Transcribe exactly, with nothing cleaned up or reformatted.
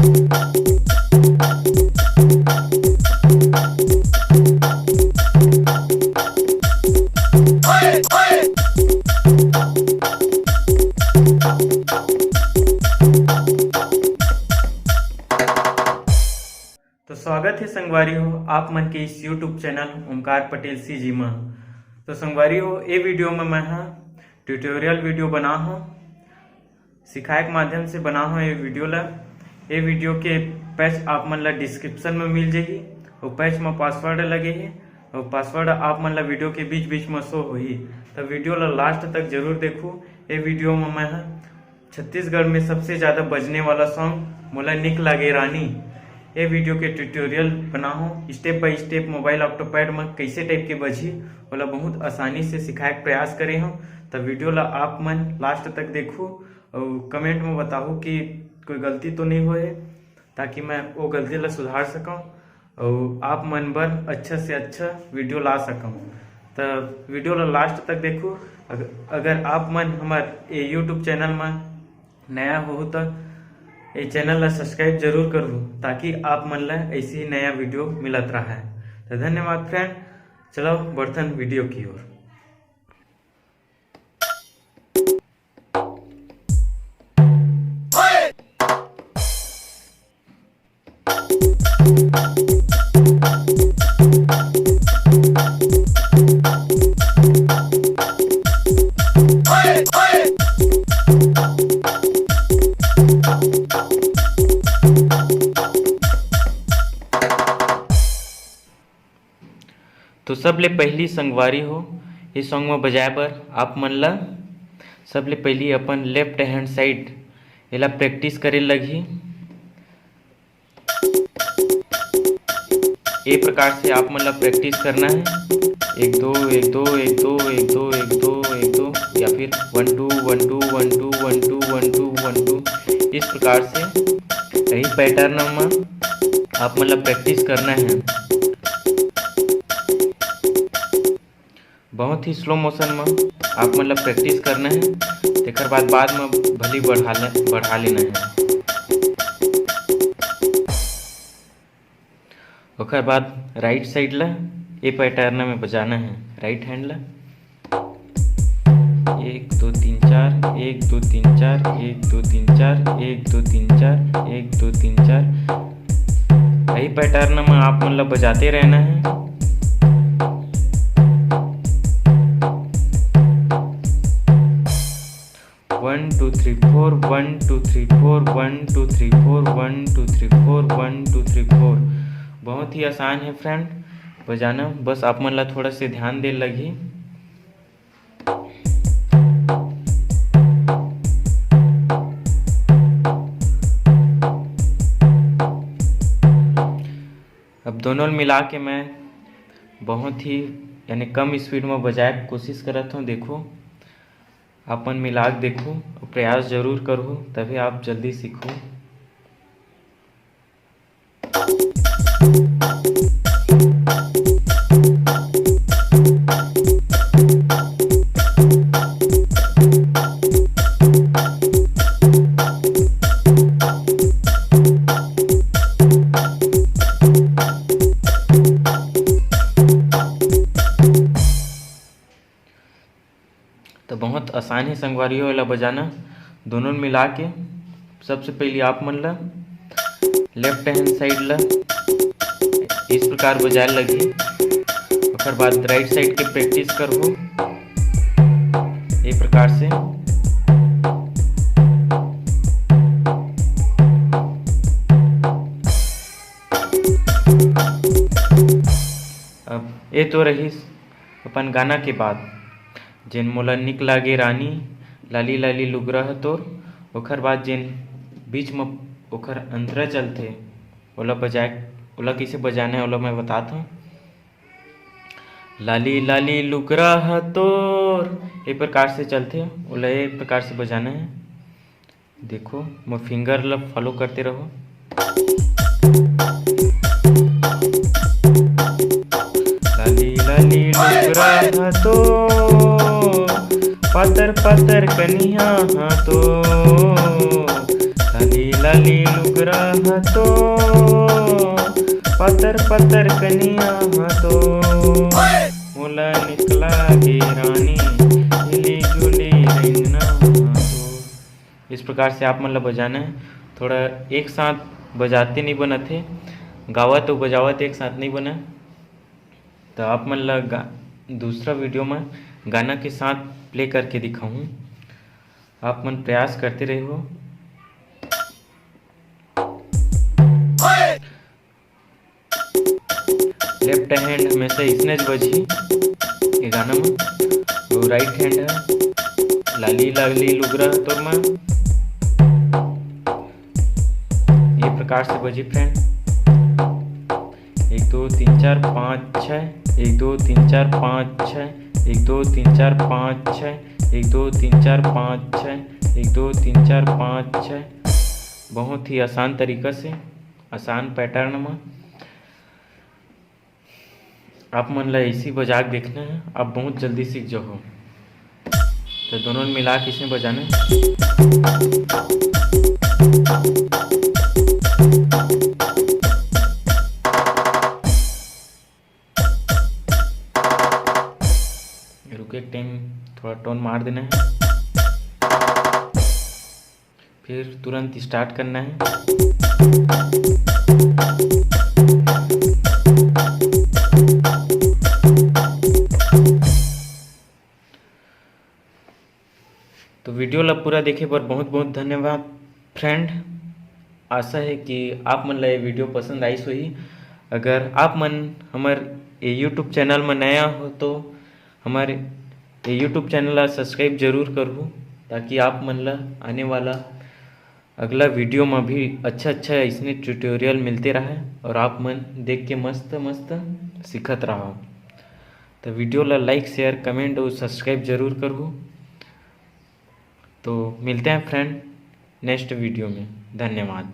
तो स्वागत हे संगवारी हो आप मन के इस YouTube channel Omkar Patel CG म। तो संगवारी हो, ए वीडियो में मैं हा ट्यूटोरियल वीडियो बना हूँ, सिखाए के माध्यम से बना हूँ ये वीडियो ला। ये वीडियो के पैच आप मन ला डिस्क्रिप्शन में मिल जाही। वो पैच में पासवर्ड लगे हे, वो पासवर्ड आप मन ला वीडियो के बीच बीच में शो होही। तो वीडियो ला लास्ट तक जरूर देखू। ये वीडियो में मैं हा छत्तीसगढ़ में सबसे ज़्यादा बजने वाला सॉन्ग मोला निक लागे रानी, ये वीडियो के ट्यूटोरियल बना हूँ। Step by step mobile Octopad में कैसे टाइप के बजही, ओला बहुत आसानी से सिखाए के प्रयास करे हूँ। तो वीडियो ला आप मन लास्ट तक देखू और कमेंट में बताहू कि कोई गलती तो नहीं होए, ताकि मैं वो गलती ला सुधार सकूँ और आप मन बर अच्छा से अच्छा वीडियो ला सकूँ। तो वीडियो ला लास्ट तक देखू। अग-, अगर आप मन हमार ये YouTube चैनल में नया हो तो ये चैनल ला सब्सक्राइब जरूर करू, ताकि आप मन ला ऐसे ही नया वीडियो मिलत रहे। तो धन्यवाद फ्रेंड, चलो बढ़थन वीडियो की ओर। तो सबले पहली संगवारी हो, ये सॉन्ग में बजाए बर आप मन ला सबले पहली अपन लेफ्ट हैंड साइड एला प्रैक्टिस करे लगही। ए प्रकार से आप मन ला प्रैक्टिस करना है, एक दो एक दो एक दो एक दो एक दो एक दो, या फिर one two one two one two one two one two one two. इस प्रकार से यही पैटर्न में आप मन ला प्रैक्टिस करना है। बहुत ही स्लो मोशन में आप मन ला प्रैक्टिस करना है, तेकर बाद बाद में भली बढ़ा ले, बढ़ा लेना है। ओकर बाद राइट साइड ला ए पैटर्न में बजाना है, राइट हैंड ला। एक दो तीन चार, एक दो तीन चार, एक दो तीन चार, एक दो तीन चार, एक दो तीन चार। यही पैटर्न में आप मन ला बजाते रहना है। One two three four, one two three four, one two three four, one two three four, one two three four। बहुत ही आसान है फ्रेंड बजाना, बस आप मन ला थोड़ा से ध्यान दे लगही। अब दोनों मिला के मैं बहुत ही, यानी कम स्पीड में बजाए के कोशिश करत हूँ। देखो, अपन मिला के देखो, प्रयास जरूर करो, तभी आप जल्दी सीखो। तो बहुत आसान है संगवारी हो एला बजाना। दोनों मिला के सबसे पहले आप मन ला लेफ्ट हैंड साइड ला इस प्रकार बजाए लगही, ओकर बाद राइट साइड के प्रैक्टिस करबो ए प्रकार से। अब ए तो रहिस अपन गाना के बाद, जेन मोला निक लागे रानी, लाली लाली लुगरा ह तोर, ओखर बाद जेन बीच म ओखर अंतरा चलथे, ओला बजाए, ओला कइसे बजाना हे, ओला मैं बतात हूँ। लाली लाली लुगरा ह तोर, ए प्रकार से चलथे, ओला ए प्रकार से बजाना हे। देखो, मोर फिंगर ल फॉलो करते रहो। लाली लाली लुगरा ह तो, पातर पातर कनिहा ह तो, लाली लाली लुगरा ह तो, पातर पातर कनिया ह तो, मोला निकला के रानी, हिली जुली रेंगना ह तो। इस प्रकार से आप मन ला बजाना है। थोड़ा एक साथ बजाते नहीं बनत हे, गावत अउ बजावत एक साथ नहीं बना। तो आप मन ला गा-, दूसरा वीडियो में गाना के साथ प्ले करके दिखाऊँ। आप मन प्रयास करते रहो। लेफ्ट हैंड हमेशा इसने ज बजही ये गाना में, और राइट हैंड है लाली लाली लुगरा तोर मा, ये प्रकार से बजही फ्रेंड। एक, दो, तीन, चार, पाँच, छः, एक, दो, तीन, चार, पाँच, छः, एक, दो, तीन, चार, पाँच, छः, एक, दो, तीन, चार, पाँच, छः, एक, दो, तीन, चार, पाँच, छः। बहुत ही आसान तरीका से, आसान पैटर्न में आप मन ला ऐसी बजा के देखना है, आप बहुत जल्दी सीख जाओ। तो दोनों मिला के इसमें बजाना है। रुके टाइम थोड़ा टोन मार देना है, फिर तुरंत स्टार्ट करना है। तो वीडियो ला पूरा देखे बर बहुत बहुत धन्यवाद फ्रेंड। आशा है कि आप मन ला ये वीडियो पसंद आइस होही। अगर आप मन हमर ये यूट्यूब चैनल में नया हो तो हमर ये यूट्यूब चैनल ला सब्सक्राइब जरूर करहू, ताकि आप मन ला आने वाला अगला वीडियो में भी अच्छा अच्छा इसने ट्यूटोरियल मिलते रहे और आप मन देख के मस्त मस्त सीखत रहो। तो वीडियो ला लाइक, शेयर, कमेंट और सब्सक्राइब जरूर करहू। तो मिलते हैं फ्रेंड नेक्स्ट वीडियो में। धन्यवाद।